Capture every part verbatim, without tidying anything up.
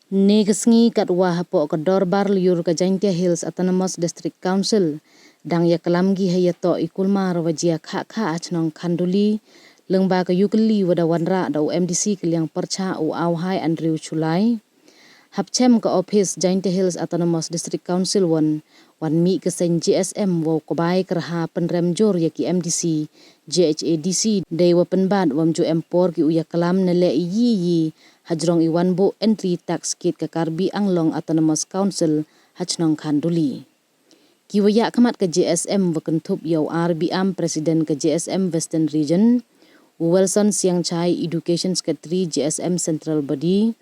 Ynne ka sngi katwa hapoh ka dorbar lyiur ka Jaintia Hills Autonomous District Council, dang yaklam ki heiyatoh i kulmar wa jia khah khah ha chnong Khanduli, lyngba ka yukylli wa da wanrah da u MDC ka liang pyrchah u Awhai Andrew Shullai. Hapchem ka office Jaintia Hills Autonomous District Council won, wan mih ka seng JSM wow kbai kyrha pynrem jur ya ki MDC, JHADC, dei wa pynbat wam ju em por ki u yaklam ne leh iyi iyi hajrong i wan buh entry tax kit ka Karbi Anglong Autonomous Council ha chnong Khanduli. Ki wa yakhmat ka JSM wa kynthup ya u R B Am, President ka JSM Western Region, u Wilson Siangchai, Education Secretary JSM Central Body,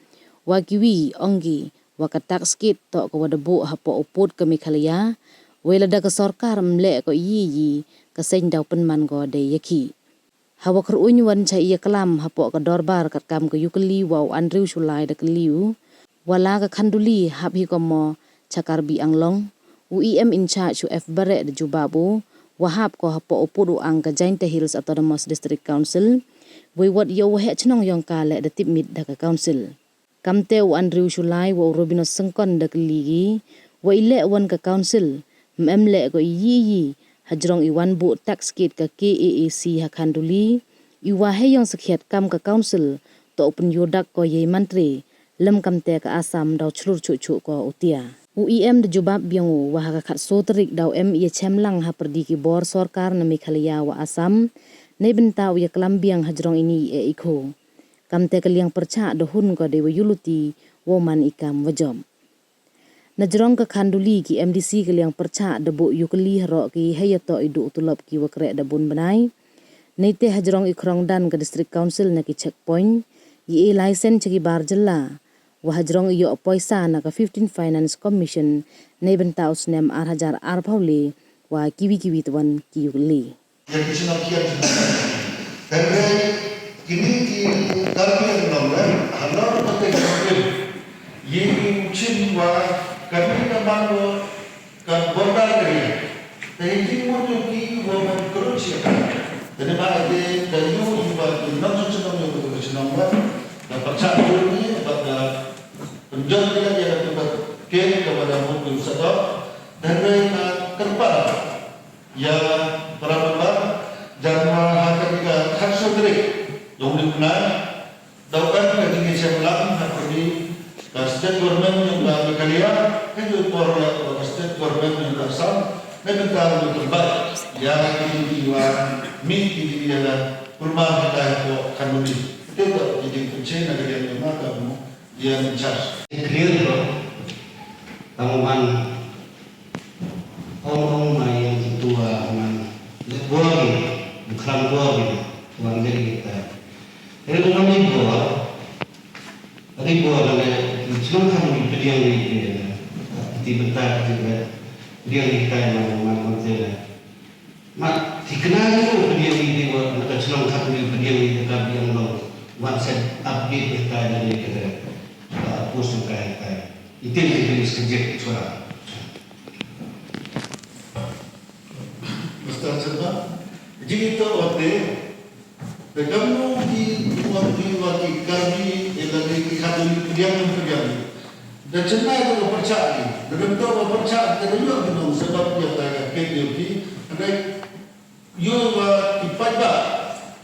wa kiwi, ong ki wa ka tax kit toh ka wa da buh hapoh u pud ka Meghalaya, wei lada ka sorkar ym leh ko iyi iyi, ka seng daw pynman ko dei ya ki. Hawa khruñ wan cha i yaklam hapoh ka dorbar katkam ka yukylli wa u Andrew Shullai da kylli u, wa la ka Khanduli hap hi ko mo cha Karbi Anglong. U EM in-charge u F Bareh da jubab u, wa hap ko hapoh u pud u ang ka Jaintia Hills Autonomous District Council, wei wat ya u waheh chnong yong ka leh da tipmit da ka council. Kamte u Andrew Shullai wa u Robinus Syngkon da kylli ki, wa i leh wan ka council, ym em leh ko iyi iyi hajrong i wan buh tax kit ka KAAC ha Khanduli, i wa hei yong sakhiat kam ka council, toh u pynyodak ko yei mantri, lem kamte ka Assam daw chlur chuh chuh ko u tia. U EM da jubab biang u, wa ha ka khatsaw tarik daw em i yachemlang hapyrdi ki bor sorkar na Meghalaya wa Assam, neibynta u yaklam biang hajrong ini i e i kho. Kamte ka liang pyrchah da hun ko dei wa yuluti wow man i kam wa jop. Najrong ka Khanduli ki MDC ka liang pyrchah da buh yukylli haroh ki heiyatoh i duh tulop ki wa kreh da bun bnai. Neite hajrong i khrong dan ka District Council na ki checkpoint, i e license cha ki bar jylla, wa hajrong i yoh poisa na ka fifteen Finance Commission, neibynta u snem ar hajar arphaw le, wa kiwi kiwi twan ki yukylli. Ya ki chnong khian chnong. Hynrei kini ki Karbi Anglong le, halor ka te ka Karbi. Ye ki u chim wa Karbi ka man wa ka border area. Te hi jingmut ki wa man krucia. Te ne ba te da yu i wa ki nong chnong yu ka chnong wa. Da pyrchah yu ni, ba da pynjot ni ya ka tu ka ke ka wa da mut ki sadok. Hynrei ka kyrpad ya para member, jan wa ha ka ni ka khatsaw tarik, yong u bnai, daw em ka jingchem lang ha ka ni ka state government yong ka Meghalaya, ka yu por ya ka state government yong ka Assam, neibynta u pynbat ya ki jingwa mih ki jingya la purma ka ko Khanduli. Te ko ki jingpynche na ka yang ma ka mo. Ian Charles. Clear bro. Tang man. Ong ong mai yang tu a man. Le bor ni, bukan bor ni. Tuan jadi kita. Jadi orang ni bor. Tadi bor ni, cuma kamu pediang ni. Di bentar kita. Pediang kita man man man. Ma, thikna ni u pdiang i di wa, na ka chnong Khanduli pdiang i di ka biang long. Wan set update beta ni ni ka, ah, post ng kai kai. Itin ni ni skejek chora. Mister Chandra, jing ito wate, te kamu di, di wa, di wa ki Karbi, e la di ki Khanduli pdiang, pdiang. Da chennai da ka pyrchah ni, da ka pyrchah, da ka yoh ki nong sebab ya ta ka kit yoh ki, da yoh wa ki paidbah,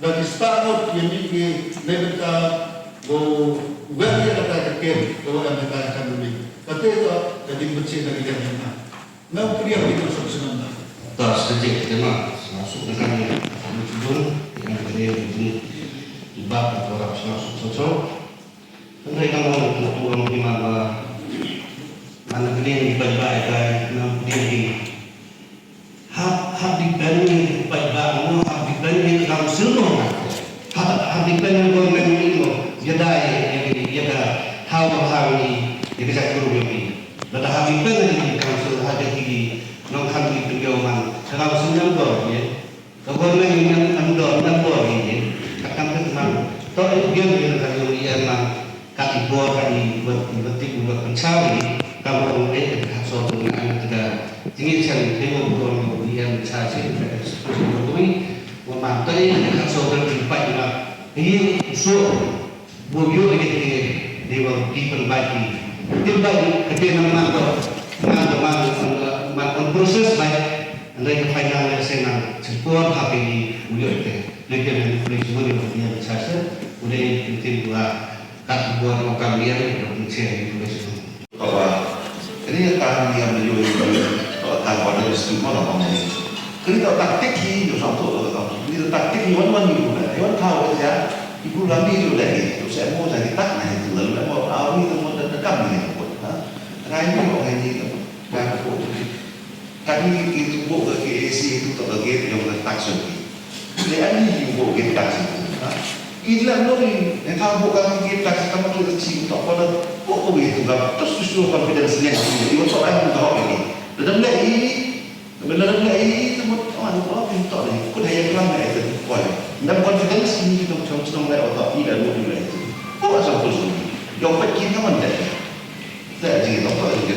da ki spah ngut ya ni ki, da ka ta go wer ya ta ka kit, da wa em ta ka ni. Kate da ka ding pyrchah da ki yang na. Na u pyrchah ki nong sab senam da. Ta sejek tema, masuk na kan ni, ni tudung, yang kene ni, ibab da korap masuk sosok. Hynrei ka mon ka tu ong ki man wa, man ka ding ki paidbah i kai, man ka ding ki. Hap, hap depend ni paidbah mo, hap depend ni council mo. Hap, hap depend ni government ni mo. Yada, yada, yada, how, how ni, yada, yada, yada, yada, hap depend ni council, hap depend ni nong Khanduli pynjauh man. Council ni mo, ye. Ka government ni nang, nang do, nang do ni, ka kam ka man. To, eh, biang ni, ka yung, eh, man, ka ti bo, ka ni, buat, buat ti, buat kan chau ni, ka bo, eh, ka so tu, na, ka da. Jingin chan, eh, bo, bo, eh, cha, cha, ka, ka, so tu, ni, wa man, to, eh, ka so tu, ni, pa, ni, ma. Ni, so, Bo yoh i ke, ni wa ki pynbait ki. Tip ba i, ka te nang man ko, man ko, man, man on process ba i, hynrei ka final le se nang, chempur ha ka i u yoh te. Lei te nang, lei jemur yoh te, ya, sa se, u dei, tin, tin, dua, kat, dua, dua, kam, ya, dua, tin, se, information. Toh wa, ini ya, kam, ya, dua, dua, toh, kam, wa, dua, dua, ma, la, ma, ni. Kini toh taktik hi, yow sangtoh toh toh. Kini toh taktik hi wan wan ni pula. Wan khaw ya, i pula mi yow leh ni. Yow se mo sa ki tak na hi tu, lalu mo, ah, ni tu mo da da kam ni tu, ha? Rai ni mo, rai ni tu. Rai ko tu. Kani ki tu bo ka K A C tu toh ka gate yow ka tak so ki. Le ani yow bo gate tak so ki, ha? I la no ni, ne tha bo ka gate tak so, tama tu chi toh ko la. Bo ko ni tu ka, terus tu confidence ni. Yow toh ai tu toh ni. Dadam le i, Bela rem le i, i, i, tymut, oh, anu, oh, pyntok le. Kut haya klam le i, tymut, koi. Dam confidence, ini kita macam senang le, oh, tak, i, dah, dua, dua, itu. Oh, asal tu sini. Yow pet kin ka man le. Tak, jadi, tak, tak, jadi,